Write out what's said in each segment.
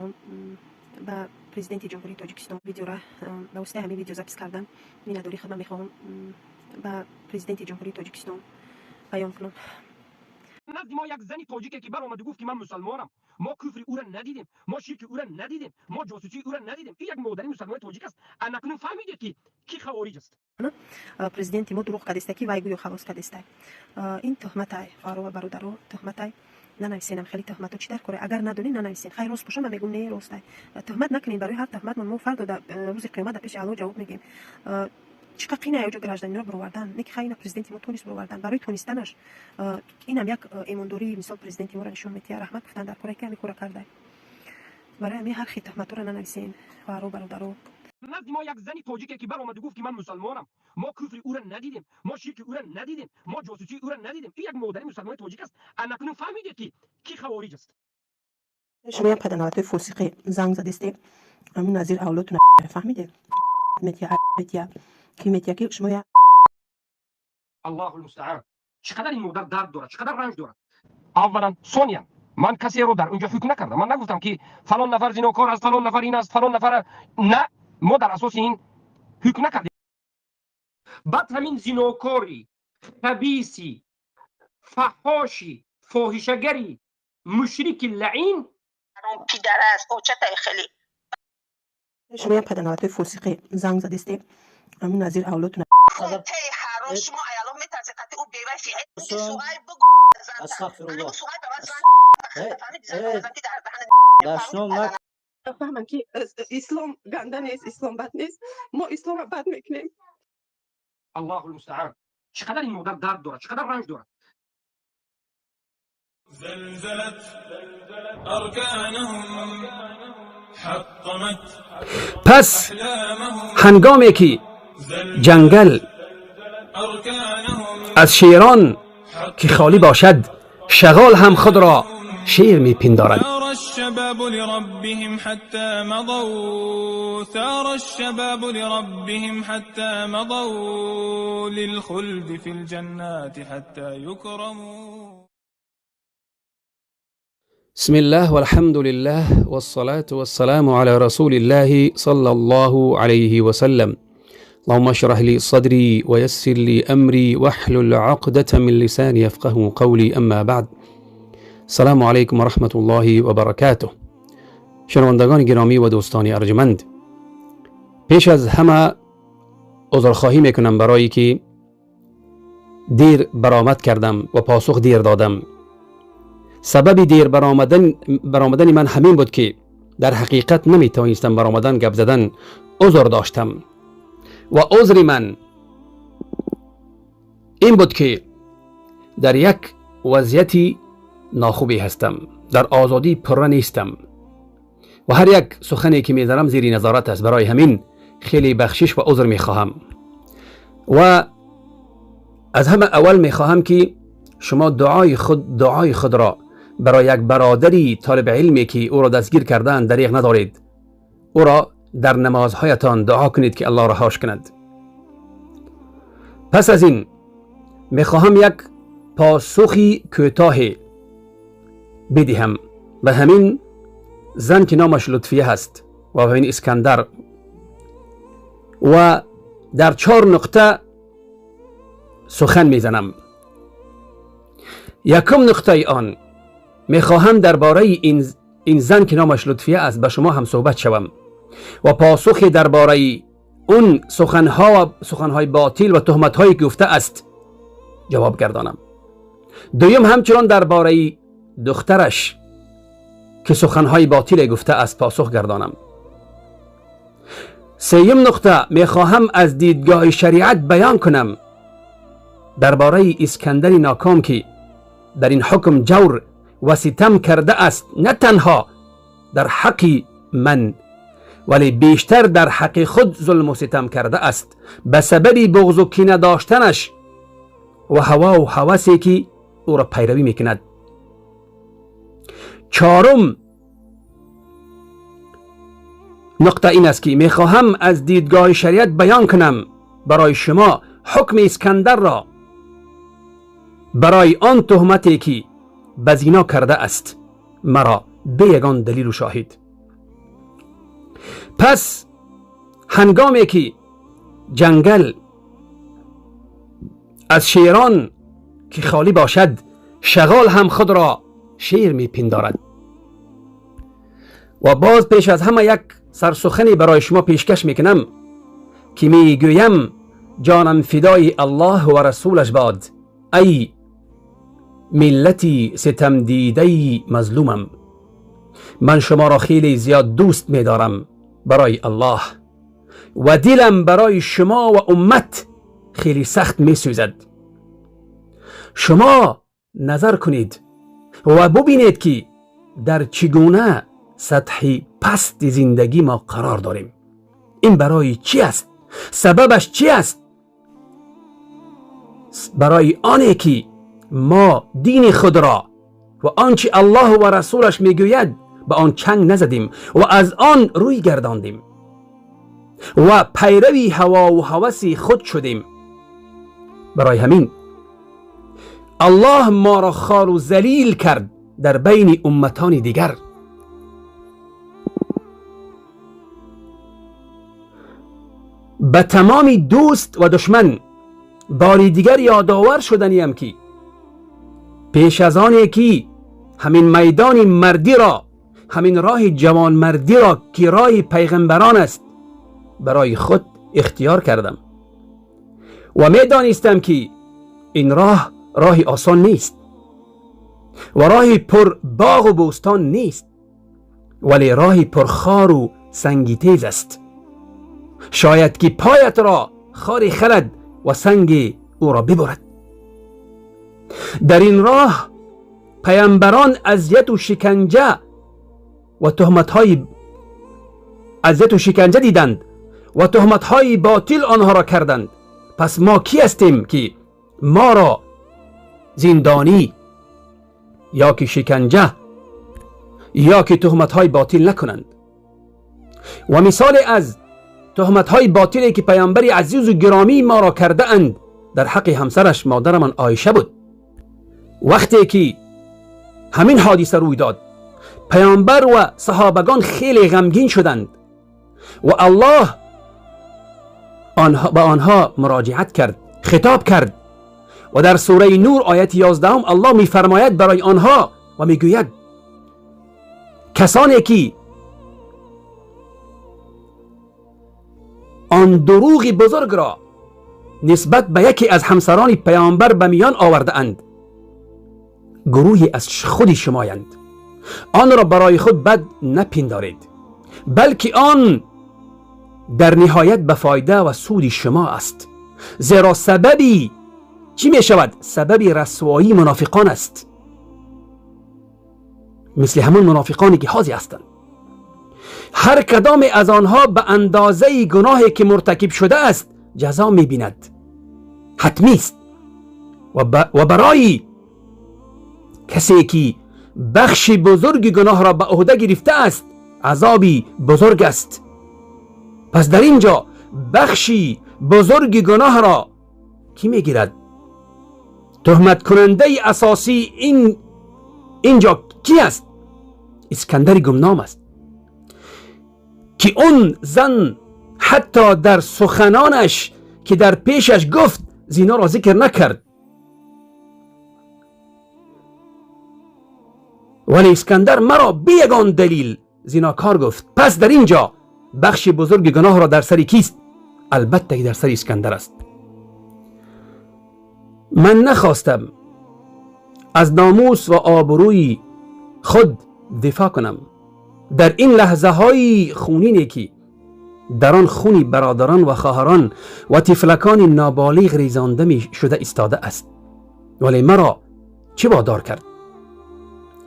Мехоҳам ба Президенти Ҷумҳурии Тоҷикистон видеора ба воситаи ҳамин видео запись кардан миннатдории худам мехоҳам ба Президенти Ҷумҳурии Тоҷикистон баён кунам. Назди мо як зани тоҷике ки баромаду гуфт, ки ман мусалмонам, мо куфри ӯра надидем, мо ширки ӯра надидем, мо ҷосусии ӯра надидем. Ин як модари мусалмони тоҷик аст. Анакнун фаҳмидед, ки ки хавориҷ аст. Президенти мо дурӯғ кардеста, ки вай гӯё халос кардеста. Ин тӯҳматай, хоҳаро ва бародаро, тӯҳматай. Нанависенам хеле тӯҳмато. Чӣ дар коре? Агар надонӣ, нанависен. Хай, рост боша, ман мегӯм, не, ростай. Тӯҳмат накунед. Барои ҳар тӯҳмат мо фардо рӯзи қиёмат дар пеши Аллоҳ ҷавоб мегӯем. Чӣ қадр қинае оҷо гражданино бировардан, не ки хай, ина президенти мо тонист бировардан. Барои тонистанаш инам як эмондории, мисол, президенти моро нишон медиҳад. Раҳмат гуфтан дар коре, ки ҳамин кора кардай. Барои ҳамин ҳар хел тӯҳматҳоро нанависен, хоҳаро, бародаро. Назди мо як зани тоҷике ки баромаду гуфт, ки ман мусалмонам, мо куфри ӯра надидем, мо ширки ӯра надидем, мо ҷосусии ӯра надидем. Ин як модари мусалмони тоҷик аст. Анакнун фаҳмидед, ки ки хавориҷ аст. Шумо як паданаватҳои фосиқе занг задесте, ҳамин назир авлодтона фаҳмидед, метия, метия, ки метия, ки шумо я Аллоҳу лмустаан. Чӣ қадар ин модар дард дорад, чӣ қадар ранҷ дорад. Аввалан, сониян, ман касеро дар унҷо ҳукм накардам. Ман нагуфтам, ки фалон нафар зинокор аст, фалон нафар ин аст, фалон нафар на. Мо дар асоси ин ҳукм накардем. Баъд ҳамин зинокори, хабиси, фаҳоши, фоҳишагари, мушрики лаин. Пидарас очатай хеле. Шумо як паданаватҳои фосиқе занг задесте, ҳамин назир авлодтона. Теи ҳаром, шумо аяло метарсед, қати ӯ бевай фиъ суғай бугу. Астағфируллоҳ. Суғай ба ман Э, фаҳмиди. э, Зан ки дар даҳани дашном нак. Фаҳмам, ки ислом ганда нест, ислом бад нест, мо исломро бад мекунем. Аллоҳу лмустаан. Чӣ қадар ин модар дард дорад, чӣ қадар ранҷ дорад. زلزلت أركانهم، حطمت پس أحلامهم. هنگامی که جنگل أركانهم از شیران که خالی باشد، شغال هم خود را شیر میپندارد. ثار الشباب لربهم حتى مضوا، ثار الشباب لربهم حتى مضوا للخلد في الجنات حتى يكرموا. بسم الله والحمد لله والصلاة والسلام على رسول الله صلى الله عليه وسلم. اللهم اشرح لي صدري ويسر لي أمري واحلل عقدة من لساني يفقه قولي. أما بعد، السلام علیکم و رحمة الله و برکاته. شنوندگان گرامی و دوستان ارجمند، پیش از همه عذرخواهی میکنم برای که دیر برآمد کردم و پاسخ دیر دادم. سبب دیر برآمدن من همین بود که در حقیقت نمیتوانستم برآمدن گپ زدن، عذر داشتم و عذر من این بود که در یک وضعیت ناخوبی هستم، در آزادی پره نیستم و هر یک سخنی که میذارم زیر نظارت است. برای همین خیلی بخشش و عذر میخواهم و از همه اول میخواهم که شما دعای خود را برای یک برادری طالب علمی که او را دستگیر کردن دریغ ندارید. او را در نمازهایتان دعا کنید که الله رهاش کند. پس از این میخواهم یک پاسخی کوتاه بدهم به همین زن که نامش لطفیه هست و به همین اسکندر و در چهار نقطه سخن میزنم. یکم نقطه آن، میخواهم درباره این زن که نامش لطفیه است به شما هم صحبت شوم و پاسخ درباره اون سخنها و سخنهای باطل و تهمتهایی که گفته است جواب گردانم. دویم، همچنان درباره دخترش که سخنهای باطل گفته است پاسخ گردانم. سیم نقطه، میخواهم از دیدگاه شریعت بیان کنم درباره اسکندر ناکام که در این حکم جور و ستم کرده است، نه تنها در حق من ولی بیشتر در حق خود ظلم و ستم کرده است، به سبب بغض و کینه داشتنش و هوا و هوسی که او را پیروی میکند. چهارم نقطه این است که میخواهم از دیدگاه شریعت بیان کنم برای شما حکم اسکندر را برای آن تهمتی که به زنا کرده است مرا، به یگان دلیل و شاهد. پس هنگامی که جنگل از شیران که خالی باشد، شغال هم خود را شیر می پندارد. و باز پیش از همه یک سرسخنی برای شما پیشکش میکنم که میگویم جانم فدای الله و رسولش باد، ای ملتی ستم دیده مظلومم. من شما را خیلی زیاد دوست میدارم برای الله، و دلم برای شما و امت خیلی سخت میسوزد. شما نظر کنید و ببینید که در چگونه سطحی پست زندگی ما قرار داریم. این برای چی است؟ سببش چی است؟ برای آنه که ما دین خود را و آنچه الله و رسولش میگوید به آن چنگ نزدیم و از آن روی گرداندیم و پیروی هوا و هوس خود شدیم. برای همین الله ما را خوار و ذلیل کرد در بین امتان دیگر. به تمام دوست و دشمن باری دیگر یادآور شدنیم که پیش از آن که همین میدان مردی را، همین راه جوان مردی را که راه پیغمبران است برای خود اختیار کردم و می دانستم که این راه راه آسان نیست و راه پر باغ و بوستان نیست، ولی راه پر خار و سنگی تیز است. شاید که پایت را خاری خرد و سنگ او را ببرد. در این راه پیامبران اذیت و شکنجه و تهمت‌های اذیت و شکنجه دیدند و تهمت‌های باطل آنها را کردند. پس ما کی هستیم که ما را زندانی یا که شکنجه یا که تهمت‌های باطل نکنند؟ و مثال از تهمت‌های باطلی که پیامبر عزیز و گرامی ما را کرده اند در حق همسرش مادرمان عایشه بود. وقتی که همین حادثه روی داد، پیامبر و صحابگان خیلی غمگین شدند و الله به آنها مراجعت کرد، خطاب کرد و در سوره نور آیت 11 الله میفرماید برای آنها و میگوید کسانی که آن دروغ بزرگ را نسبت به یکی از همسران پیامبر به میان آورده اند، گروهی از خود شمایند. آن را برای خود بد نپندارید، بلکه آن در نهایت به فایده و سود شما است، زیرا سببی چی می شود؟ سبب رسوایی منافقان است، مثل همون منافقانی که حاضر هستند. هر کدام از آنها به اندازه گناهی که مرتکب شده است جزا می بیند، حتمی است. و برای کسی که بخش بزرگ گناه را به عهده گرفته است عذابی بزرگ است. پس در اینجا بخشی بزرگ گناه را کی میگیرد؟ تهمت کننده اساسی اینجا کی است؟ اسکندر گمنام است که اون زن حتی در سخنانش که در پیشش گفت زینا را ذکر نکرد، ولی اسکندر مرا بی یگان دلیل زیناکار گفت. پس در اینجا بخش بزرگ گناه را در سر کیست؟ البته که در سر اسکندر است. من نخواستم از ناموس و آبروی خود دفاع کنم در این لحظه های خونینی که در آن خونی برادران و خواهران و طفلکان نابالغ ریزانده می شده ایستاده است، ولی مرا چه وادار کرد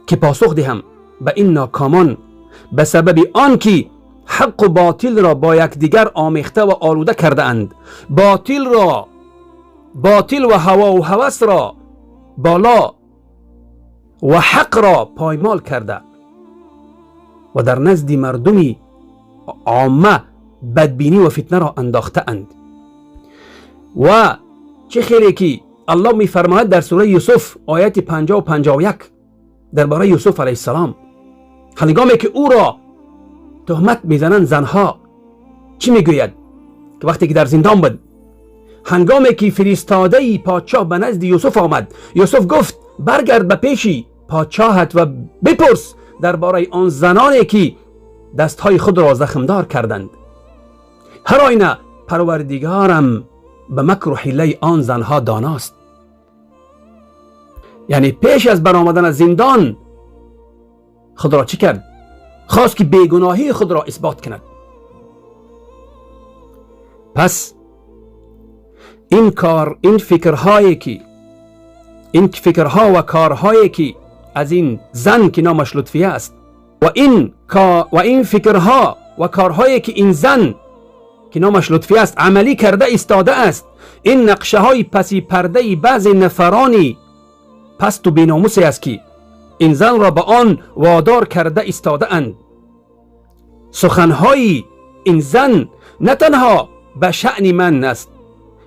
که پاسخ دهم به این ناکامان به سبب آن که حق و باطل را با یکدیگر آمیخته و آلوده کرده اند، باطل و هوا و هوس را بالا و حق را پایمال کرده و در نزد مردمی عامه بدبینی و فتنه را انداخته اند. و چه خیلی که الله میفرماید در سوره یوسف آیت 50 و 51 درباره یوسف علیه السلام، هنگامی که او را تهمت میزنند زنها چی میگوید که وقتی که در زندان بود، هنگامی که فرستاده پادشاه به نزد یوسف آمد، یوسف گفت برگرد به پیشی پادشاهت و بپرس درباره آن زنانی که دستهای خود را زخمدار کردند. هر آینه پروردگارم به مکر و حیله آن زنها داناست. یعنی پیش از برآمدن از زندان خود را چی کرد؟ خواست که بیگناهی خود را اثبات کند. پس این کار، این فکرهایی که این فکرها و کارهایی که از این زن که نامش لطفیه است و این فکرها و کارهایی که این زن که نامش لطفیه است عملی کرده ایستاده است، این نقشه های پسی پرده بعضی نفرانی پست و بیناموسی است که این زن را به آن وادار کرده ایستاده اند. سخنهای این زن نه تنها به شأن من است،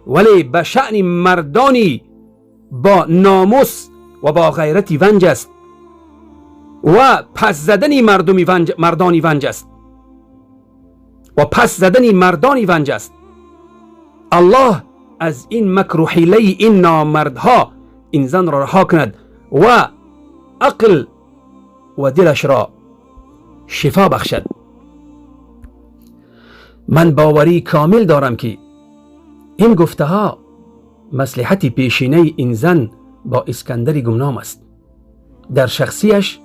ولی به شأن مردانی با ناموس و با غیرتی ونج است و پس زدن مردانی ونج است و پس زدن مردانی ونج است. الله از این مکر و حیله این نامردها این زن را رها کند و عقل و دلش را شفا بخشد. من باوری کامل دارم که این گفته ها مصلحت پیشینه این زن با اسکندر گمنام است در شخصیش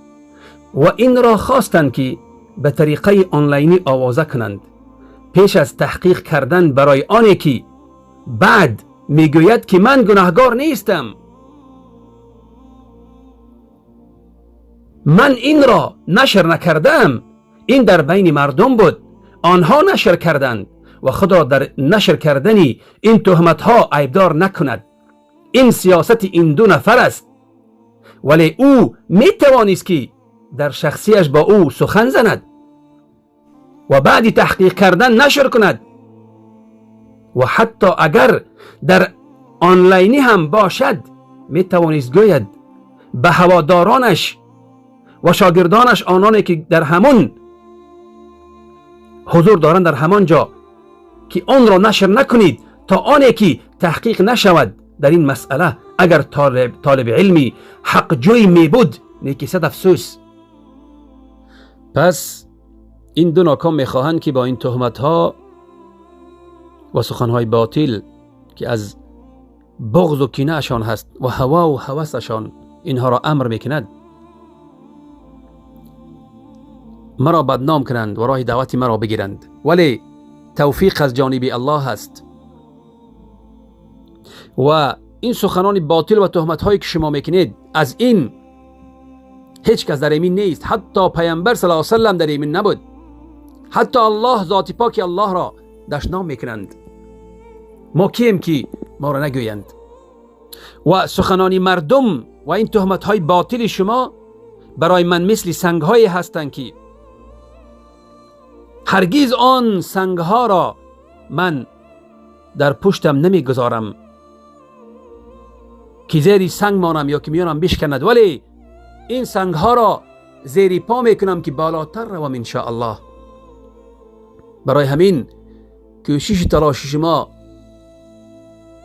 و این را خواستند که به طریقه آنلاینی آوازه کنند پیش از تحقیق کردن برای آنی که بعد میگوید که من گناهگار نیستم، من این را نشر نکردم، این در بین مردم بود، آنها نشر کردند و خود را در نشر کردن این تهمت ها عیبدار نکند. این سیاست این دو نفر است، ولی او می توانست که در شخصیش با او سخن زند و بعد تحقیق کردن نشر کند و حتی اگر در آنلاینی هم باشد می توانست گوید به هوادارانش و شاگردانش، آنانی که در همون حضور دارند در همان جا، که آن را نشر نکنید تا آنی که تحقیق نشود در این مسئله. اگر طالب علمی حق جوی می بود نیکی صد افسوس. پس این دو ناکام میخواهند که با این تهمت ها و سخنهای باطل که از بغض و کینه اشان هست و هوا و هوسشان اینها را امر میکند، مرا بدنام کنند و راه دعوت مرا بگیرند، ولی توفیق از جانب الله است. و این سخنان باطل و تهمت هایی که شما میکنید از این هیچ کس در ایمین نیست. حتی پیامبر صلی الله علیه و سلم در ایمین نبود، حتی الله ذات پاک الله را دشنام میکنند. ما کیم که ما را نگویند؟ و سخنان مردم و این تهمت های باطل شما برای من مثل سنگ های هستند که هرگز آن سنگ ها را من در پشتم نمیگذارم که زیر سنگ مانم یا که میانم بشکند، ولی این سنگ ها را زیر پا میکنم که بالاتر روم ان شاء الله. برای همین کوشش تلاش شما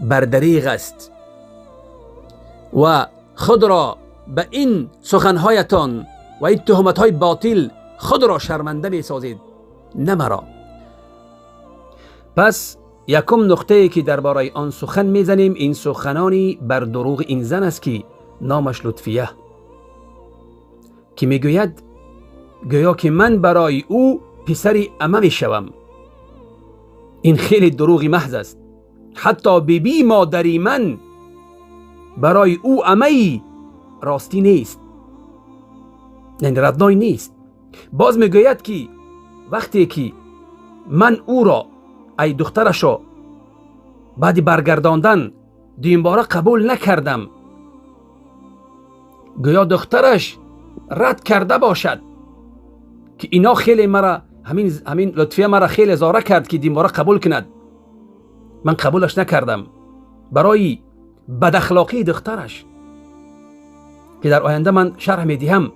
بردریغ است و خود را به این سخنهایتان و این تهمتهای باطل خود را شرمنده می سازید، نه مرا. پس یکم نقطه که درباره آن سخن میزنیم این سخنانی بر دروغ این زن است که نامش لطفیه، که میگوید گویا که من برای او پسر عمه میشوم. این خیلی دروغ محض است. حتی بیبی مادری من برای او عمه راستی نیست، یعنی ردنای نیست. باز میگوید که وقتی که من او را ای دخترش را بعد برگرداندن دویم باره قبول نکردم، گویا دخترش رد کرده باشد که اینا خیلی مرا همین لطفیه مرا خیلی زاره کرد که دویم باره قبول کند، من قبولش نکردم برای بد اخلاقی دخترش که در آینده من شرح میدهم.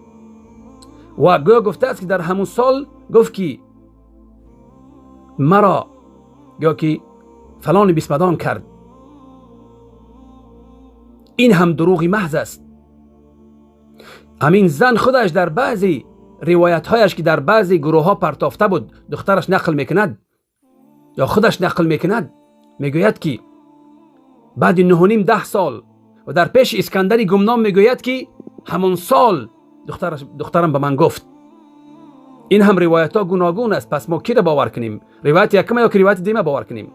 و گویا گفته است که در همون سال گفت که مرا یا که فلان بیسمدان کرد. این هم دروغی محض است. همین زن خودش در بعضی روایت هایش که در بعضی گروه ها پرتافته بود، دخترش نقل میکند یا خودش نقل میکند، میگوید که بعد 9.5 10 سال و در پیش اسکندری گمنام میگوید که همون سال دخترم به من گفت. این هم روایت ها گوناگون است. پس ما کی را باور کنیم؟ روایت یکم یا که روایت دیمه باور کنیم؟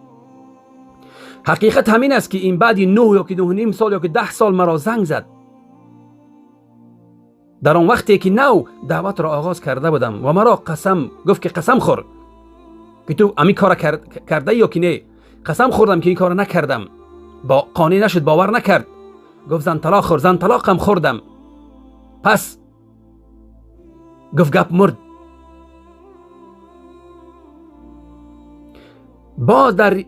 حقیقت همین است که این بعد 9 یا که 9.5 سال یا که 10 سال مرا زنگ زد، در آن وقتی که نو دعوت را آغاز کرده بودم و مرا قسم گفت که قسم خور که تو همین کار کرده یا که نه. قسم خوردم که این کار نکردم. با قانع نشد، باور نکرد. گفت زن طلاق خور. زن طلاقم خوردم. پس گفت گپ مرد. باز در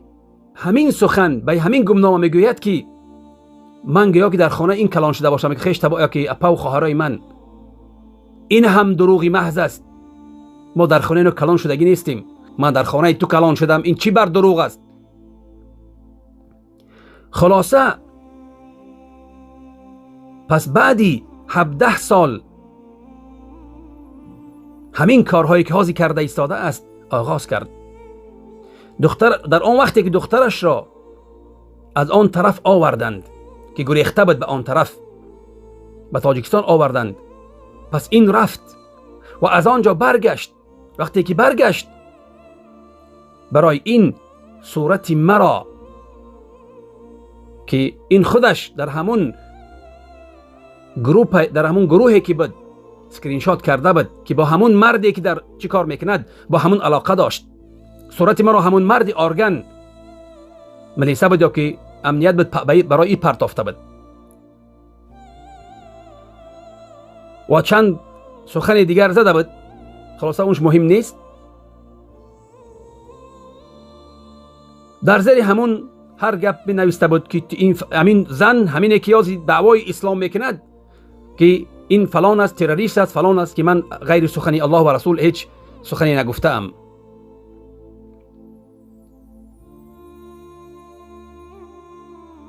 همین سخن به همین گمنامه میگوید که من گویا که در خانه این کلان شده باشم که خیش تبا یا که اپا و خواهرای من. این هم دروغی محض است. ما در خانه اینو کلان شدگی نیستیم. من در خانه تو کلان شدم، این چی بر دروغ است؟ خلاصه پس بعدی 17 سال همین کارهایی که حاضی کرده ایستاده است آغاز کرد. دختر در آن وقتی که دخترش را از آن طرف آوردند که گریخته بود به آن طرف، به تاجیکستان آوردند، پس این رفت و از آنجا برگشت. وقتی که برگشت برای این صورت مرا که این خودش در همون گروه، در همون گروهی که بود اسکرین شات کرده بود که با همون مردی که در چی کار میکند با همون علاقه داشت، صورت مرا همون مرد آرگن ملیسه بود یا که امنیت بود برای این پرتافته بود و چند سخن دیگر زده بود. خلاصه اونش مهم نیست. در زیر همون هر گپ می نوشته بود که این همین زن همین که یازی دعوای اسلام میکند که این فلان است، تروریست است، فلان است، که من غیر سخنی الله و رسول هیچ سخنی نگفتم.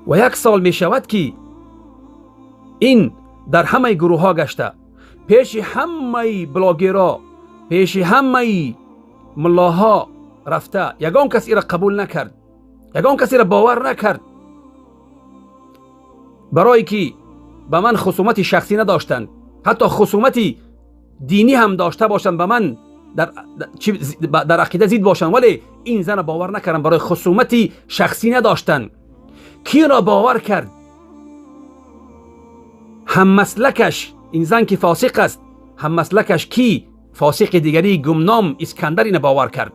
و 1 سال می شود که این در همه گروه ها گشته، پیش همه بلاگرها، پیش همه ملاها رفته، یگان کسی را قبول نکرد، یگان کسی را باور نکرد، برای که به من خصومت شخصی نداشتند، حتی خصومت دینی هم داشته باشند به من در عقیده زید باشند، ولی این زن باور نکردن، برای خصومت شخصی نداشتند. کی را باور کرد؟ هم مسلکش این زن که فاسق است، هم مسلکش کی فاسق دیگری گمنام اسکندر اینو باور کرد.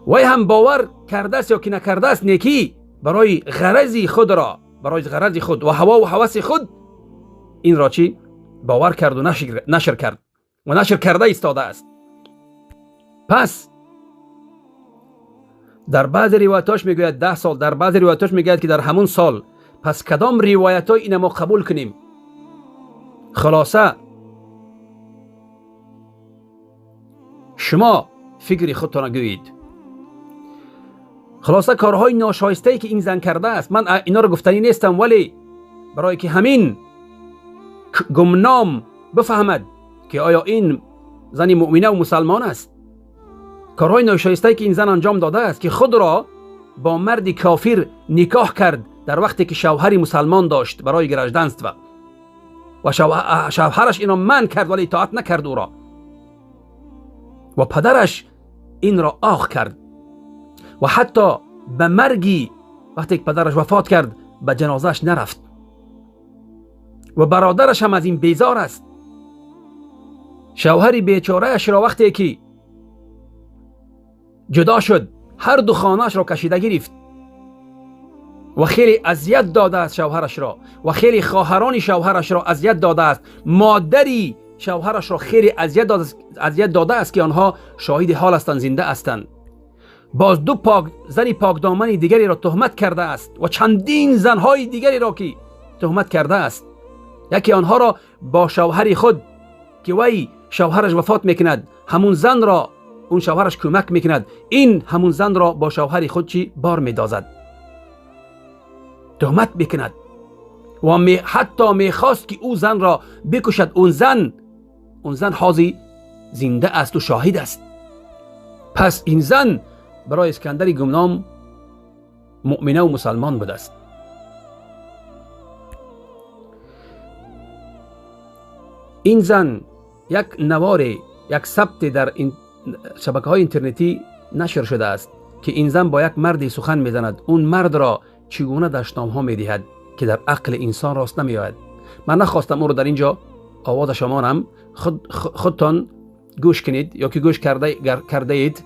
وی هم باور کرده است یا که نکرده است، نیکی برای غرض خود را، برای غرض خود و هوا و هوس خود این را چی باور کرد و نشر کرد و نشر کرده ایستاده است. پس در بعض روایتاش میگوید 10 سال، در بعض روایتاش میگوید که در همون سال. پس کدام روایت های اینو ما قبول کنیم؟ خلاصه شما فکر خودتان گویید. خلاصه کارهای ناشایسته ای که این زن کرده است، من اینا رو گفتنی نیستم، ولی برای که همین گمنام بفهمد که آیا این زن مؤمنه و مسلمان است، کارهای ناشایسته ای که این زن انجام داده است که خود را با مرد کافر نکاح کرد در وقتی که شوهری مسلمان داشت برای گرژدنست و شوهرش اینو منع کرد ولی اطاعت نکرد او را، و پدرش این را آخ کرد و حتی به مرگی وقتی که پدرش وفات کرد به جنازهش نرفت و برادرش هم از این بیزار است. شوهری بیچاره اش را وقتی که جدا شد هر دو خانه‌اش را کشیده گرفت و خیلی اذیت داده است شوهرش را و خیلی خواهران شوهرش را اذیت داده است، مادری شوهرش را خیلی اذیت داده است که آنها شاهد حال هستند، زنده هستند. باز دو زن پاک دامن دیگری را تهمت کرده است و چندین زنهای دیگری را که تهمت کرده است. یکی آنها را با شوهر خود که وی شوهرش وفات میکند، همون زن را اون شوهرش کمک میکند، این همون زن را با شوهر خود چی بار میدازد، تهمت میکند و حتی میخواست که او زن را بکشد. اون زن حاضی زنده است و شاهد است. پس این زن برای اسکندر گمنام مؤمنه و مسلمان بوده است. این زن یک نوار، یک ثبت در این شبکه های اینترنتی نشر شده است که این زن با یک مردی سخن میزند. اون مرد را چگونه دشنام ها میدهد که در عقل انسان راست نمیآید. من نخواستم او رو در اینجا آواز شمانم، خودتان گوش کنید یا که گوش کرده اید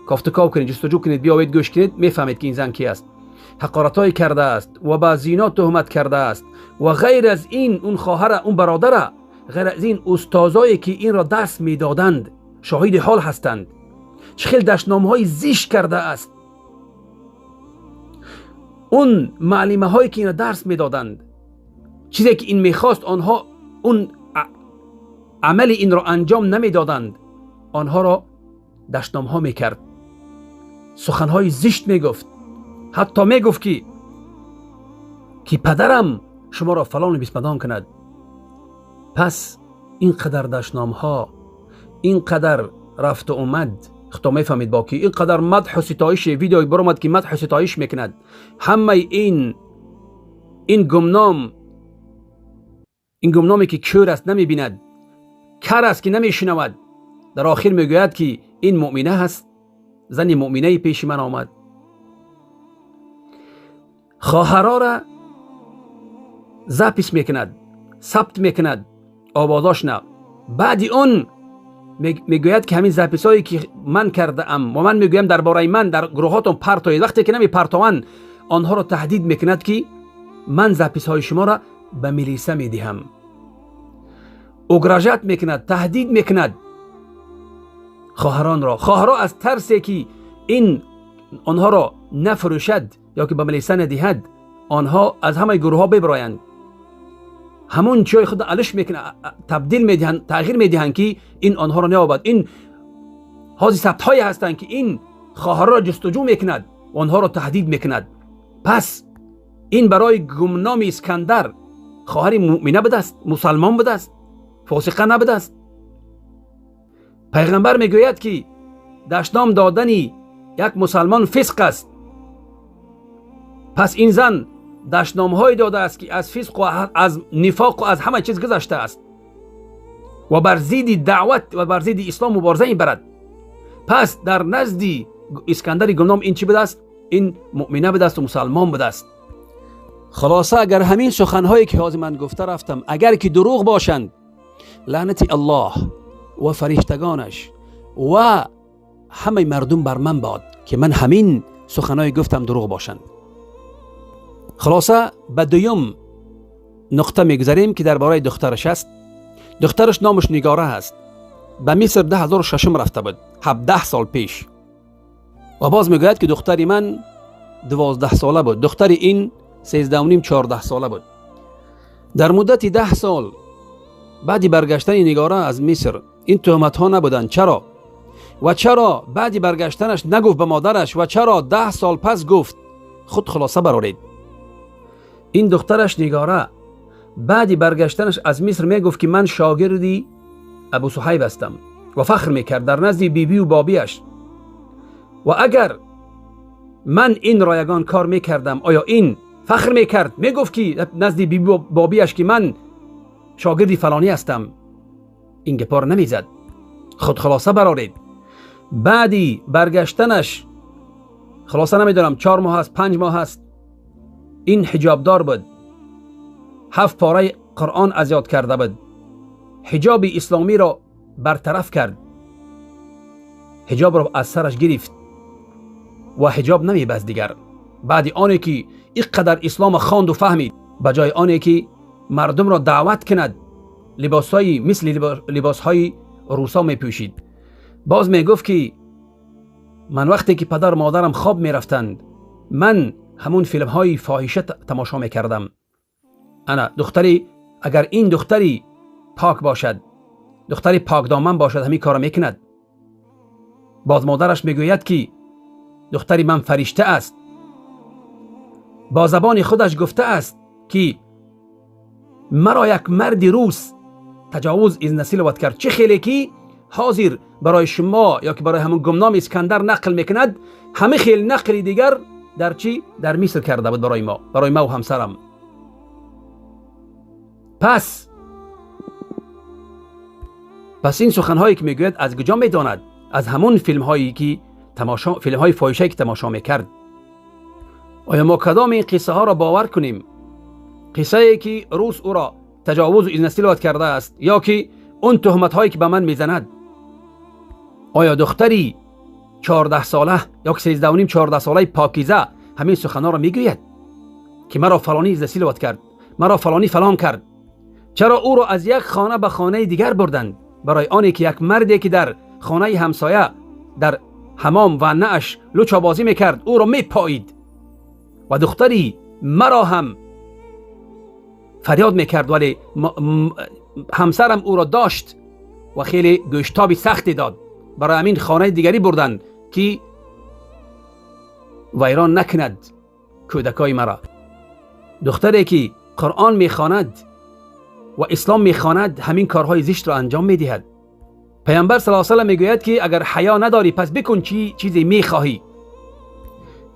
کافت کاو کنید، جستجو کنید، بیاوید گوش کنید، میفهمید که این زن کی است. حقارت‌های کرده است و با زینا تهمت کرده است و غیر از این اون خواهر، اون برادر، غیر از این استادایی که این را دست میدادند شاهد حال هستند، چه خیلی دشنام‌های زشت کرده است. اون معلمه هایی که این را درس میدادند، چیزی که این میخواست آنها اون عمل این را انجام نمیدادند، آنها را دشنام ها میکرد، سخنهای زشت میگفت، حتی میگفت که پدرم شما را فلان و بیسمدان کند. پس اینقدر دشنام ها، اینقدر رفت و اومد، خدا میفهمید با کی، اینقدر مدح و ستایش، ویدیوی برآمد که مدح و ستایش میکند، همه این گمنام، این گمنامی که کور است نمیبیند، کر است که نمیشنود، در آخر میگوید که این مؤمنه هست، زن مؤمنه پیش من آمد. خواهرا را запись میکند، ثبت میکند، آوازاش نه. بعد اون میگوید که همین запись هایی که من کرده ام و من میگویم درباره من در گروهاتون پرتوید، وقتی که نمی پرتوان آنها را تهدید میکند که من запись های شما را به милиса میدهم. угрожать میکند، تهدید میکند خواهران را. خواهران از ترسی که این آنها را نفروشد یا که به милиса ندهد، آنها از همه گروه ها ببرایند، همون چای خود الش میکنه، تبدیل میدهند، تغییر میدهند که این آنها را نیابد. این حاضی ثبت هایی هستند که این خواهران را جستجو میکند و آنها را تهدید میکند. پس این برای گمنام اسکندر خواهر مؤمنه بوده است، مسلمان بوده است، فاسقه نبوده است. پیغمبر میگوید که دشنام دادن یک مسلمان فسق است. پس این زن دشنام های داده است که از فسق و از نفاق و از همه چیز گذشته است و بر ضد دعوت و بر ضد اسلام مبارزه میبرد. پس در نزد اسکندر گمنام این چی بوده است؟ این مؤمنه بوده است و مسلمان بوده است. خلاصه اگر همین سخنهایی که حاضر من گفته رفتم اگر که دروغ باشند، لعنت الله و فرشتگانش و همه مردم بر من باد که من همین سخنهای گفتم دروغ باشند. خلاصه به دویم نقطه میگذریم که درباره دخترش است. دخترش نامش نگاره است. به مصر 2006 رفته بود، 17 سال پیش. و باز میگوید که دختری من 12 ساله بود، دختر این 13.5 14 ساله بود. در مدت 10 سال بعد برگشتن نگاره از مصر این تهمت ها نبودند. چرا؟ و چرا بعد برگشتنش نگفت به مادرش و چرا 10 سال پس گفت؟ خود خلاصه برارید. این دخترش نگاره بعد برگشتنش از مصر میگفت که من شاگردی ابو صهیب هستم و فخر میکرد در نزد بیبی و بابیش. و اگر من این رایگان کار میکردم آیا این فخر میکرد؟ میگفت که نزد بیبی و بابیش که من شاگردی فلانی هستم. این گپار نمیزد. خود خلاصه برارید. بعدی برگشتنش خلاصه نمیدونم 4 ماه هست 5 ماه هست، این حجابدار بود، 7 پاره قرآن از یاد کرده بود، حجاب اسلامی را برطرف کرد، حجاب را از سرش گرفت و حجاب نمیبست دیگر. بعد آنی که اینقدر اسلام خواند و فهمید، بجای آنی که مردم را دعوت کند لباسهای مثل لباسهای روسا میپوشید. باز میگفت که من وقتی که پدر مادرم خواب میرفتند من همون فیلم های فاحشه تماشا میکردم. انا دختری، اگر این دختری پاک باشد، دختری پاک دامن باشد، همین کارو میکند. Боз модараш мегӯяд, ки духтари ман фаришта аст. Бо забони худаш гуфта аст, ки маро як марди рус таҷовуз изнасиловат кард. Чӣ хеле ки ҳозир барои шумо ё ки барои ҳамон гумном Искандар нақл мекунад, ҳама хел нақли дигар дар чӣ? Дар Миср карда буд барои мо, барои ма ва ҳамсарам. Пас ин суханҳое ки мегӯяд аз куҷо медонад? Аз ҳамон филмҳое ки тамошо, филмҳои фоҳишае ки тамошо мекард. Оё мо кадом ин қиссаҳоро бовар кунем? Қиссае ки рус ӯро таҷовузу изнасиловат кардааст ё ки он туҳматҳое ки ба ман мезанад? Оё духтари 14 сола ё ки 13.5-14 солаи покиза ҳамин суханҳоро мегӯяд, ки маро фалонӣ изнасиловат кард, маро фалонӣ фалон кард? Чаро ӯро аз як хона ба хонаи дигар бурданд? Барои оне ки як марде ки дар хонаи ҳамсоя дар ҳамом ва нааш лучобозӣ мекард, ӯро мепоид ва духтари маро ҳам фарёд мекард, вале ҳамсарам ӯро дошт ва хеле гӯштоби сахте дод. Барои ҳамин хонаи дигарӣ бурданд, ки вайрон накунад кӯдакои маро. Духтаре ки Қуръон мехонад ва ислом мехонад, ҳамин корҳои зиштро анҷом медиҳад. Паёмбар саллаллоҳу алайҳи васаллам мегӯяд, ки агар ҳаё надорӣ, пас бикун чӣ чизе мехоҳӣ.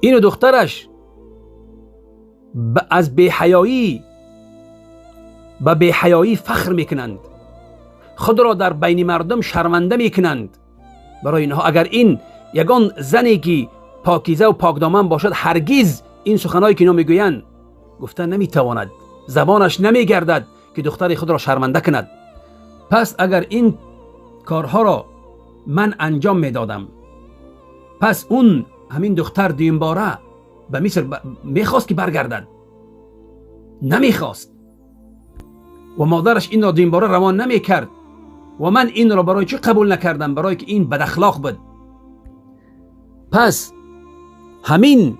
Ину духтараш аз беҳаёӣ ба беҳаёӣ фахр мекунанд, худро дар байни мардум шарманда мекунанд. Барои инҳо агар ин ягон зане ки покиза ва покдоман бошад, ҳаргиз ин суханҳое ки инҳо мегӯянд гуфта наметавонад, забонаш намегардад ки духтари худро шарманда кунад. Пас агар ин корҳоро ман анҷом медодам, пас он ҳамин духтар дуюмбора ба Миср мехост ки баргардад? Намехост. Ва модараш инро дуюмбора равон намекард. Ва ман инро барои чӣ қабул накардам? Барое ки ин бадахлоқ буд. Пас ҳамин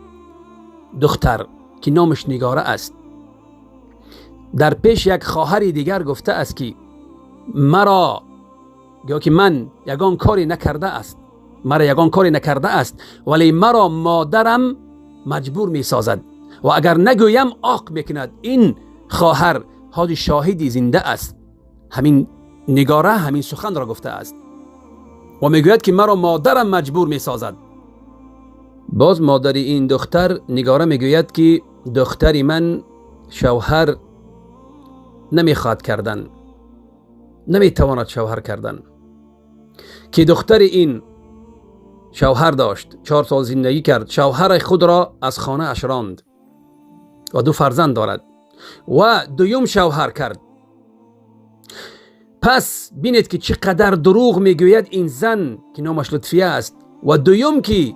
духтар ки номаш Нигора аст, дар пеш як хоҳари дигар гуфта аст, ки маро ё ки ман ягон коре накарда аст, маро ягон коре накарда аст, вале маро модарам маҷбур месозад ва агар нагӯям оқ мекунад. Ин хоҳар ҳози шоҳиди зинда аст. Ҳамин Нигора ҳамин суханро гуфта аст ва мегӯяд, ки маро модарам маҷбур месозад. Боз модари ин духтар Нигора мегӯяд, ки духтари ман шавҳар намехоҳад кардан, наметавонад шавҳар кардан. Ки духтари ин шавҳар дошт, 4 сол зиндагӣ кард, шавҳари худро аз хонааш ронд ва 2 фарзанд дорад ва дуюм шавҳар кард. Пас бинед, ки чӣ қадар дурӯғ мегӯяд ин зан, ки номаш Лутфия аст, ва дуюм ки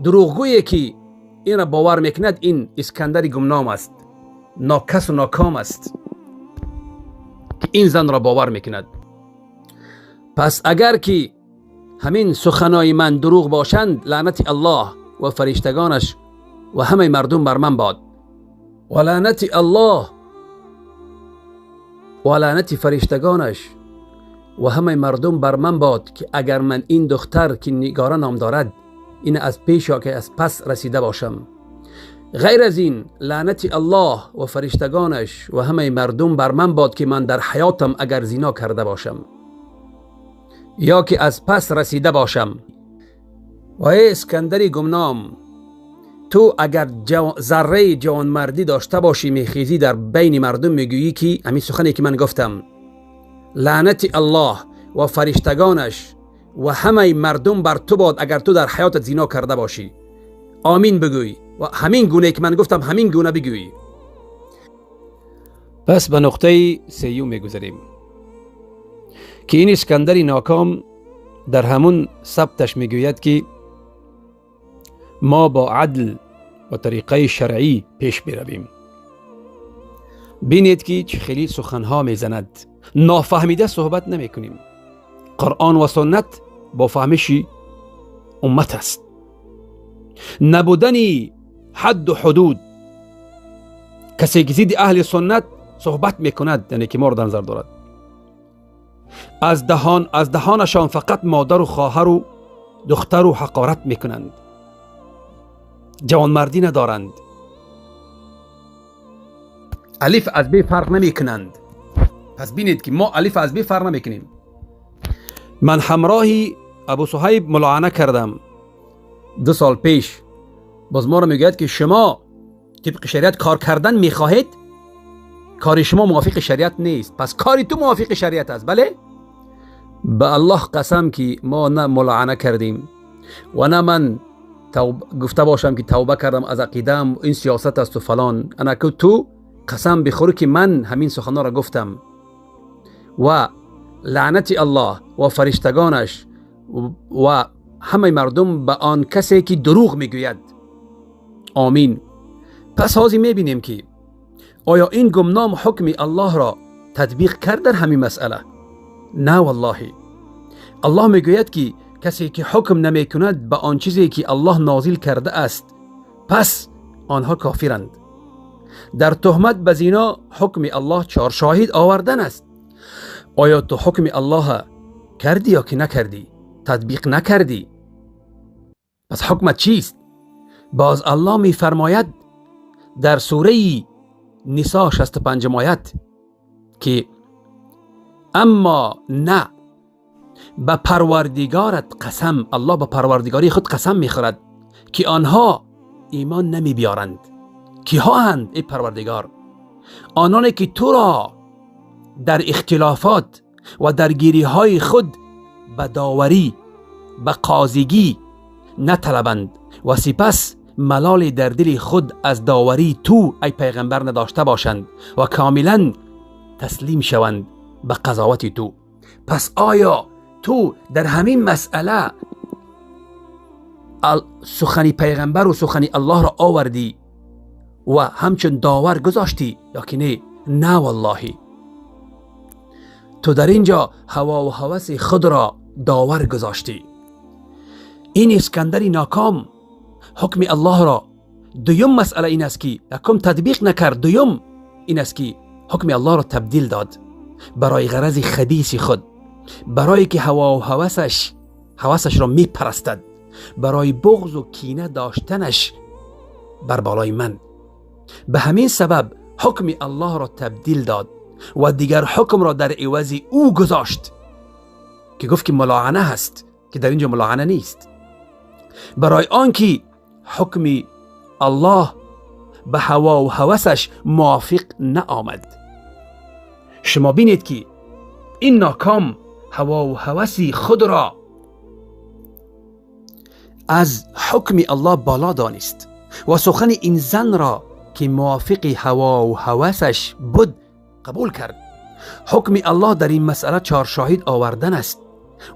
дурӯғгӯе ки инро бовар мекунад, ин Искандари гумном аст, нокасу ноком аст, ки ин занро бовар мекунад. Пас агар ки ҳамин суханои ман дурӯғ бошанд, лаънати Аллоҳ ва фариштагонаш ва ҳамаи мардум бар ман бод. Ва лаънати Аллоҳ ва лаънати фариштагонаш ва ҳамаи мардум бар ман бод, ки агар ман ин духтар ки Нигора ном дорад, ин аз пеш ё ки аз пас расида бошам. Ғайр аз ин лаънати Аллоҳ ва фариштагонаш ва ҳамаи мардум бар ман бод, ки ман дар ҳаётам агар зино карда бошам ё ки аз пас расида бошам. Ва эй Искандари гумном, ту агар зарраи ҷавонмардӣ дошта бошӣ, мехезӣ дар байни мардум мегӯӣ, ки ҳамин сухане ки ман гуфтам, лаънати Аллоҳ ва фариштагонаш ва ҳамаи мардум бар ту бод, агар ту дар ҳаётат зино карда бошӣ. Омин бигӯй ва ҳамин гуне ки ман гуфтам, ҳамин гуна бигӯй. Пас ба нуқтаи сеюм мегузарем, ки ин Искандари ноком дар ҳамун сабташ мегӯяд, ки мо бо адл ва тариқаи шаръӣ пеш меравем. Бинед, ки чӣ хеле суханҳо мезанад. Нофаҳмида суҳбат намекунем. Қуръон ва суннат бо фаҳмиши уммат аст. Набудани ҳадду ҳудуд, касе ки зидди аҳли суннат суҳбат мекунад, яъне ки моро дар назар дорад, аз даҳонашон фақат модару хоҳару دخترو حقارت میکنند، جوانمردی ندارند، الف از ب فرق نمیکنند. پس بینید که ما الف از ب فرق نمیکنیم. من همراهی ابو صهیب ملاعنه کردم 2 سال پیش، باز ما رو میگوید که شما طبق شریعت کار کردن میخواهید، کار شما موافق شریعت نیست، پس کاری تو موافق شریعت است. بله، به الله قسم که ما نه ملاعنه کردیم و نه من گفته باشم که توبه کردم از عقیدم، این سیاست است و فلان. انا که تو قسم بخوری که من همین سخنها را گفتم و لعنت الله و فرشتگانش و همه مردم به آن کسی که دروغ میگوید. آمین. پس حاضی میبینیم که آیا این گمنام حکم الله را تطبیق کرد در همین مسئله؟ نه والله. الله میگوید که کسی که حکم نمیکند به آن چیزی که الله نازل کرده است، پس آنها کافرند. در تهمت به زنا حکم الله 4 شاهد آوردن است. آیا تو حکم الله کردی یا که نکردی؟ تطبیق نکردی؟ پس حکمت چیست؟ باز الله میفرماید در سوره نساء 65 آیت که اما نه، به پروردگارت قسم، الله به پروردگاری خود قسم میخورد که آنها ایمان نمی بیارند. کیها هند ای پروردگار؟ آنانی که تو را در اختلافات و درگیری های خود به داوری، به قاضیگی نطلبند و سپس ملال در دل خود از داوری تو ای پیغمبر نداشته باشند و کاملا تسلیم شوند به قضاوت تو. پس آیا تو در همین مسئله سخنی پیغمبر و سخنی الله را آوردی و همچون داور گذاشتی یا که نه؟ نه والله. تو در اینجا هوا و هوس خود را داور گذاشتی. این اسکندری ناکام حکم الله را، دویم مسئله این است که یکم تطبیق نکرد، دویم این است که حکم الله را تبدیل داد برای غرض خبیث خود، برای که هوا و هوسش را می پرستد، برای بغض و کینه داشتنش بر بالای من. به همین سبب حکم الله را تبدیل داد و دیگر حکم را در عوض او گذاشت که گفت که ملاعنه هست، که در اینجا ملاعنه نیست، برای آنکه حکم الله به هوا و هوسش موافق نآمد. شما بینید که این ناکام هوا و هوسی خود را از حکم الله بالا دانست و سخن این زن را که موافق هوا و هوسش بود قبول کرد. حکم الله در این مسئله 4 شاهد آوردن است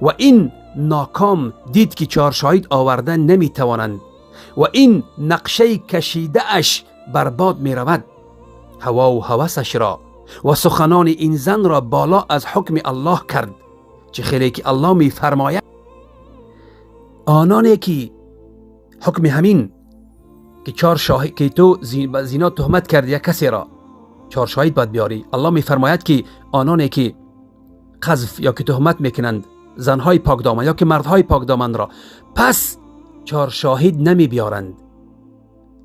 و این ناکام دید که 4 شاهد آوردن نمی توانند و این نقشه کشیده اش برباد می رود. هوا و هوسش را و سخنان این زن را بالا از حکم الله کرد، چه خیلی که الله می فرماید آنانی که حکم همین که 4 شاهد که تو زینا تهمت کردی یک کسی را 4 شاهد باید بیاری. الله می فرماید که آنانی که قذف یا که تهمت میکنند زنهای پاک دامن یا که مردهای پاک دامن را، پس 4 شاهد نمی بیارند،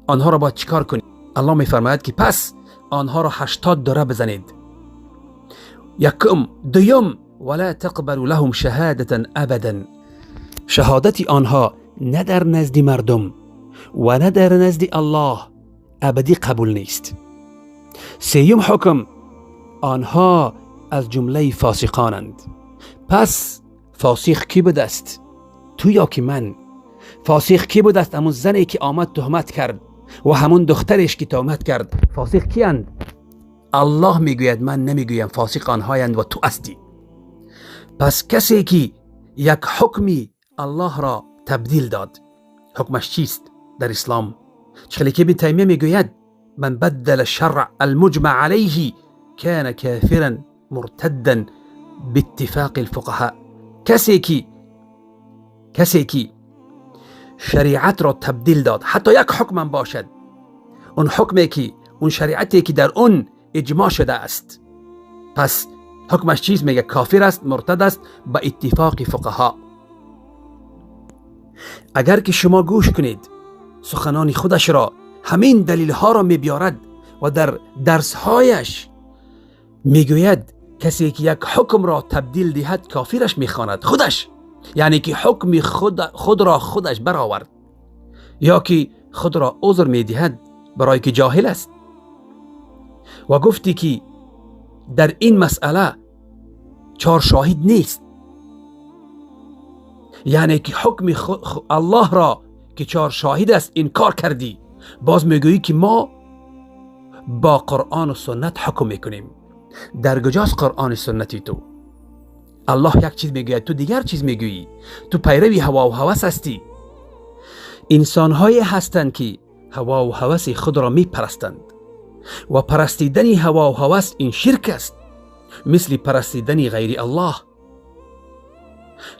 آنها را باید چیکار کنید؟ الله می فرماید که پس آنها را 80 دره بزنید. یکم. دویم، ولا تقبلوا لهم شهادة ابدا، شهادت آنها نه در نزد مردم و نه در نزد الله ابدی قبول نیست. سیوم حکم، آنها از جمله فاسقانند. پس فاسق کی بود است؟ تو یا که من؟ فاسق کی بود است؟ همون زنی که آمد تهمت کرد و همون دخترش که تهمت کرد. فاسق کیند؟ الله میگوید، من نمیگویم، فاسق آنهایند و تو هستی. پس کسی که یک حکمی الله را تبدیل داد، حکمش چیست در اسلام؟ چخلی که ابن تیمیه میگوید من بدل الشرع المجمع علیه كان كافرا مرتدا باتفاق الفقهاء. کسی که شریعت را تبدیل داد، حتی یک حکم باشد، اون حکمی که اون شریعتی که در اون اجماع شده است، پس حکمش چیز؟ میگه کافر است، مرتد است با اتفاق فقها. اگر که شما گوش کنید سخنان خودش را، همین دلیل ها را میبیارد و در درسهایش میگوید کسی که یک حکم را تبدیل دهد کافرش میخواند خودش، یعنی که حکم خود را خودش برآورد یا که خود را عذر میدهد برای که جاهل است. و گفتی که در این مسئله 4 شاهد نیست، یعنی که حکم الله را که 4 شاهد است انکار کردی، باز میگویی که ما با قرآن و سنت حکم میکنیم. در کجاست قرآن و سنتی تو؟ الله یک چیز میگوید، تو دیگر چیز میگویی. تو پیروی هوا و هوس هستی. انسانهایی هستند که هوا و هوس خود را میپرستند و پرستیدن هوا و هوس این شرک است، مثل پرستیدن غیر الله.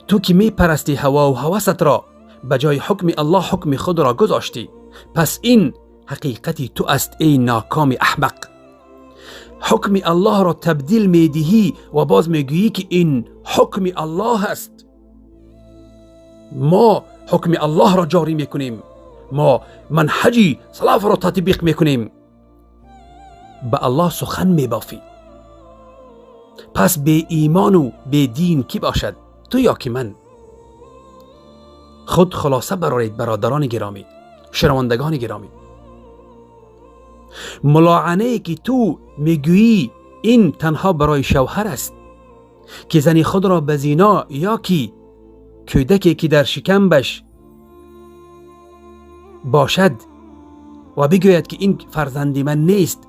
تو که میپرستی هوا و هوست را، به جای حکم الله حکم خود را گذاشتی. پس این حقیقتی تو است ای ناکام احمق. حکم الله را تبدیل میدهی و باز میگویی که این حکم الله است. ما حکم الله را جاری میکنیم، ما منهجی سلف را تطبیق میکنیم. به الله سخن میبافی. پس به ایمان و به دین کی باشد، تو یا که من؟ خود خلاصه برارید برادران گرامی، شنوندگان گرامی. ملاعنه که تو میگویی این تنها برای شوهر است که زنی خود را به زنا یا که کودکی که در شکمش باشد و بگوید که این فرزند من نیست،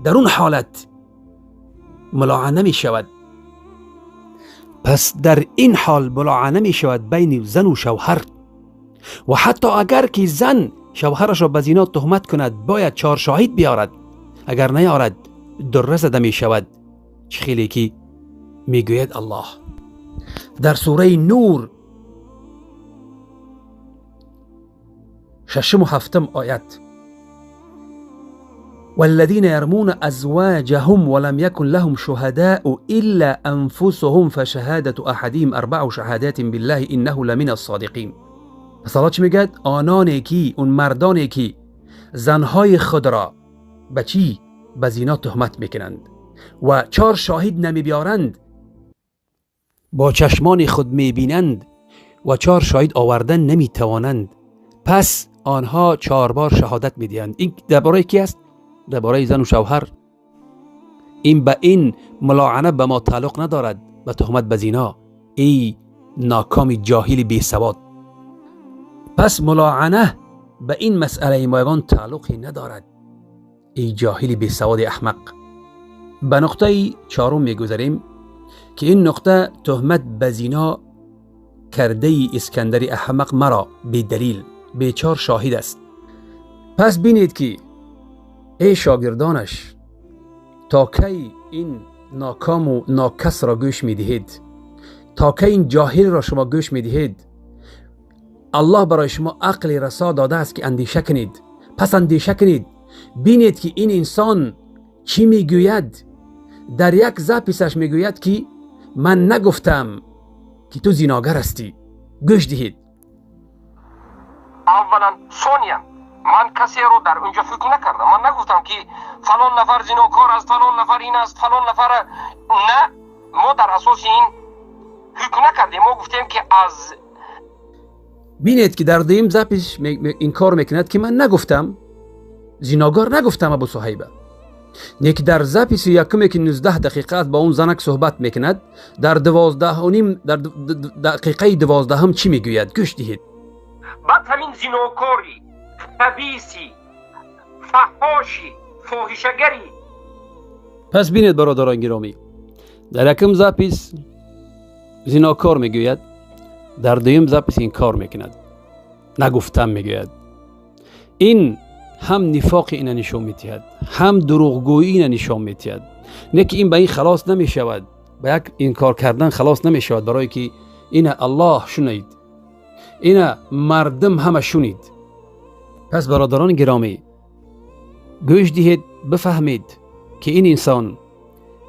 در اون حالت ملاعنه می شود. پس در این حال ملاعنه می شود بین زن و شوهر. و حتی اگر که زن شوهرش را به زنا تهمت کند باید 4 شاهد بیارد، اگر نیارد دره زده می شود. خیلی که میگوید الله در سوره نور 6 و 7 آیت: والذين يرمون أزواجهم ولم يكن لهم شهداء إلا أنفسهم فشهادة أحدهم 4 شهادات بالله إنه لمن الصادقين. پس الله چی میگه؟ آنانی که، اون مردانی که زنهای خود را به چی؟ به زنا تهمت میکنند و 4 شاهد نمی بیارند، با چشمان خود میبینند و 4 شاهد آوردن نمیتوانند، پس آنها 4 بار شهادت میدهند. این درباره کی است؟ درباره زن و شوهر. این به این ملاعنه به ما تعلق ندارد، به تهمت به زنا. ای ناکام جاهل بی سواد. پس ملاعنه به این مسئله ما یگان تعلقی ندارد، ای جاهل بی سواد احمق. به نقطه 4 میگذریم که این نقطه تهمت به زنا کرده اسکندر احمق مرا بی دلیل، بی 4 شاهد است. پس بینید که ای شاگردانش، تا کی این ناکام و ناکس را گوش میدهید؟ تا کی این جاهل را شما گوش میدهید؟ الله برای شما عقل رسا داده است که اندیشه کنید. پس اندیشه کنید، بینید که این انسان چی میگوید. در یک زپیسش میگوید که من نگفتم که تو زیناگر هستی. گوش دهید. اولا ثانیا من کسی رو در اونجا فکر نکردم. من نگفتم که فلان نفر زیناکار است، فلان نفر این است، فلان نفر. نه، ما در اساس این حکم نکردیم. ما گفتیم که از بینید که در دویم زپیش این کار میکند که من نگفتم زیناگار، نگفتم ابو صهیبه. نه که در زپیس یکمی که 19 دقیقه است با اون زنک صحبت میکند، در 12:30 در دقیقه 12 هم چی میگوید؟ گوش دهید. بعد همین زیناکاری، خبیثی، فحاشی، فاحشه‌گری. پس بینید برادران گرامی، در یکم زپیس زیناکار میگوید، در دویم زپیس این کار میکند، نگفتم میگوید. این هم نفاق اینا نشون میدهد، هم دروغگویی اینا نشون میدهد. نه که این به این خلاص نمیشود، به یک انکار کردن خلاص نمیشود، برای که اینا الله شنید، اینا مردم همه شنید. پس برادران گرامی گوش دهید، بفهمید که این انسان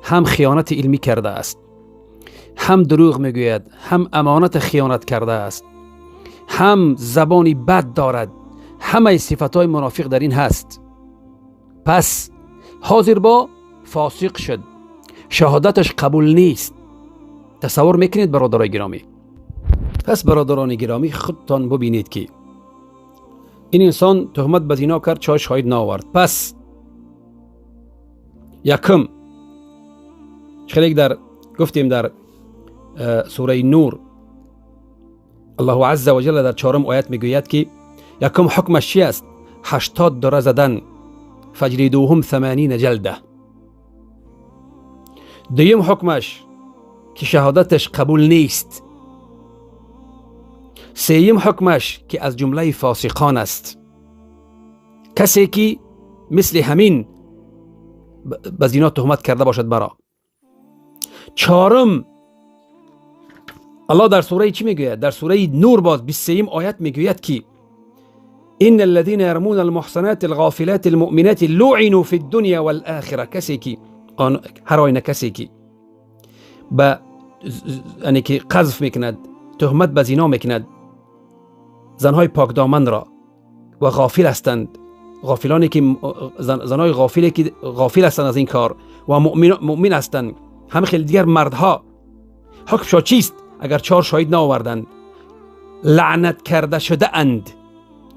هم خیانت علمی کرده است، هم دروغ میگوید، هم امانت خیانت کرده است، هم زبانی بد دارد، همه صفتهای منافق در این هست. پس حاضر با فاسق شد، شهادتش قبول نیست. تصور میکنید برادرای گرامی؟ پس برادران گرامی خودتان ببینید که این انسان تهمت به زنا کرد، چای شاهد نآورد. پس یکم خیلی در گفتیم در سوره نور الله عز وجل در چهارم آیت میگوید که یکم حکمش چی است؟ 80 دره زدن، فجلدوهم 80 جلده. دویم حکمش که شهادتش قبول نیست. سیم حکمش که از جمله فاسقان است، کسی که مثل همین به زنا تهمت کرده باشد برا. چهارم الله در سوره چی میگوید؟ در سوره نور باز 23 آیت میگوید که ان الذين يرمون المحصنات الغافلات المؤمنات لعنوا في الدنيا والآخرة. کسی که هر آینه کسی که به یعنی که قذف میکند، تهمت به زنا میکند زنهای پاکدامن را و غافل هستند، غافلانی که زنهای غافلی که غافل هستند از این کار و مؤمن هستند، هم خیلی دیگر مردها، حکمشان چیست؟ اگر 4 شاهد نآوردند لعنت کرده شده اند.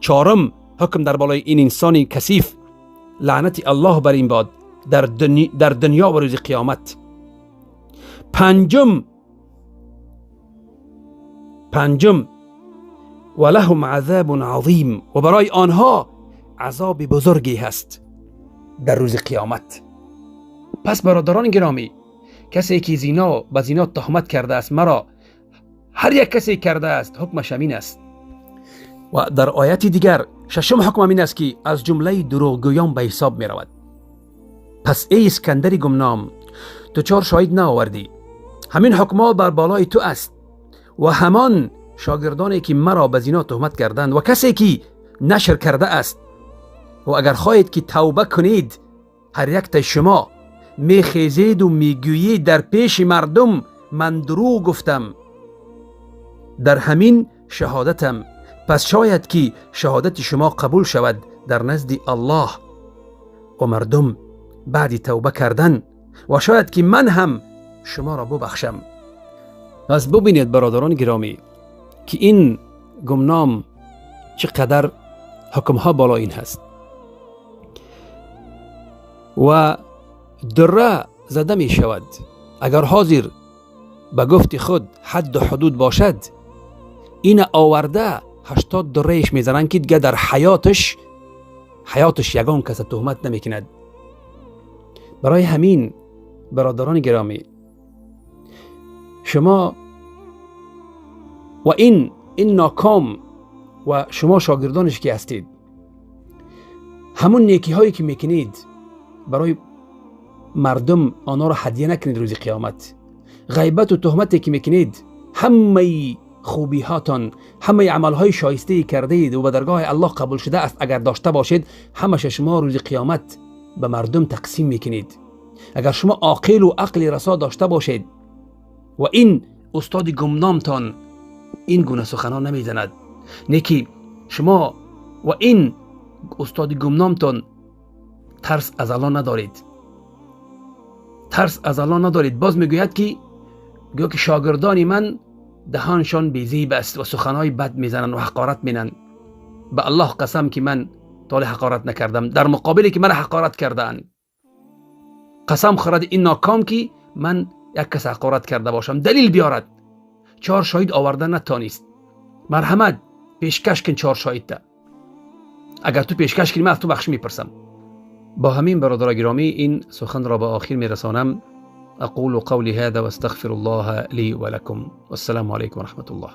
چهارم حکم در بالای این انسان کثیف لعنت الله بر این باد در دنیا و روز قیامت. پنجم ولهم عذاب عظیم، و برای آنها عذاب بزرگی هست در روز قیامت. پس برادران گرامی، کسی که زنا به زنا تهمت کرده است، مرا هر یک کسی کرده است، حکمش همین است. و در آیت دیگر ششم حکم همین است که از جمله دروغگویان به حساب می رود. پس ای اسکندر گمنام، تو 4 شاهد نآوردی، همین حکمها بر بالای تو است و همان شاگردانی که مرا به زنا تهمت کردند و کسی که نشر کرده است. و اگر خواهید که توبه کنید، هر یک تا شما میخیزید و میگویید در پیش مردم من دروغ گفتم در همین شهادتم، پس شاید که شهادت شما قبول شود در نزد الله و مردم بعد توبه کردن، و شاید که من هم شما را ببخشم. پس ببینید برادران گرامی که این گمنام چقدر حکمها بالا این هست و دره زده می شود. اگر حاضر به گفت خود حد و حدود باشد، این آورده 80 درهش میزنن که دیگه در حیاتش یگان کس تهمت نمیکند. برای همین برادران گرامی، شما و این ناکام و شما شاگردانش که هستید، همون نیکی هایی که میکنید برای مردم آنها را هدیه نکنید روز قیامت. غیبت و تهمتی که میکنید، همه خوبی هاتان، همه عمل های شایسته کرده اید و به درگاه الله قبول شده است اگر داشته باشید، همش شما روز قیامت به مردم تقسیم میکنید. اگر شما عاقل و عقل رسا داشته باشید و این استاد گمنامتان این گونه سخنان نمیزند، نیکی شما و این استاد گمنامتان ترس از الله ندارید، ترس از الله ندارید. باز میگوید که گویا که شاگردان من دهانشان بیزیب است و سخنهای بد میزنند و حقارت مینند. به الله قسم که من تا حقارت نکردم، در مقابلی که من حقارت کردند. قسم خورد این ناکام که من یک کس حقارت کرده باشم، دلیل بیارد. 4 شاهد آورده نتانیست. مرحمت پیشکش کن 4 شاهد تا. اگر تو پیشکش کنی من از تو بخش میپرسم. با همین برادر گرامی این سخن را به آخر میرسانم. اقول قولي هذا واستغفر الله لي ولكم، والسلام عليكم ورحمة الله.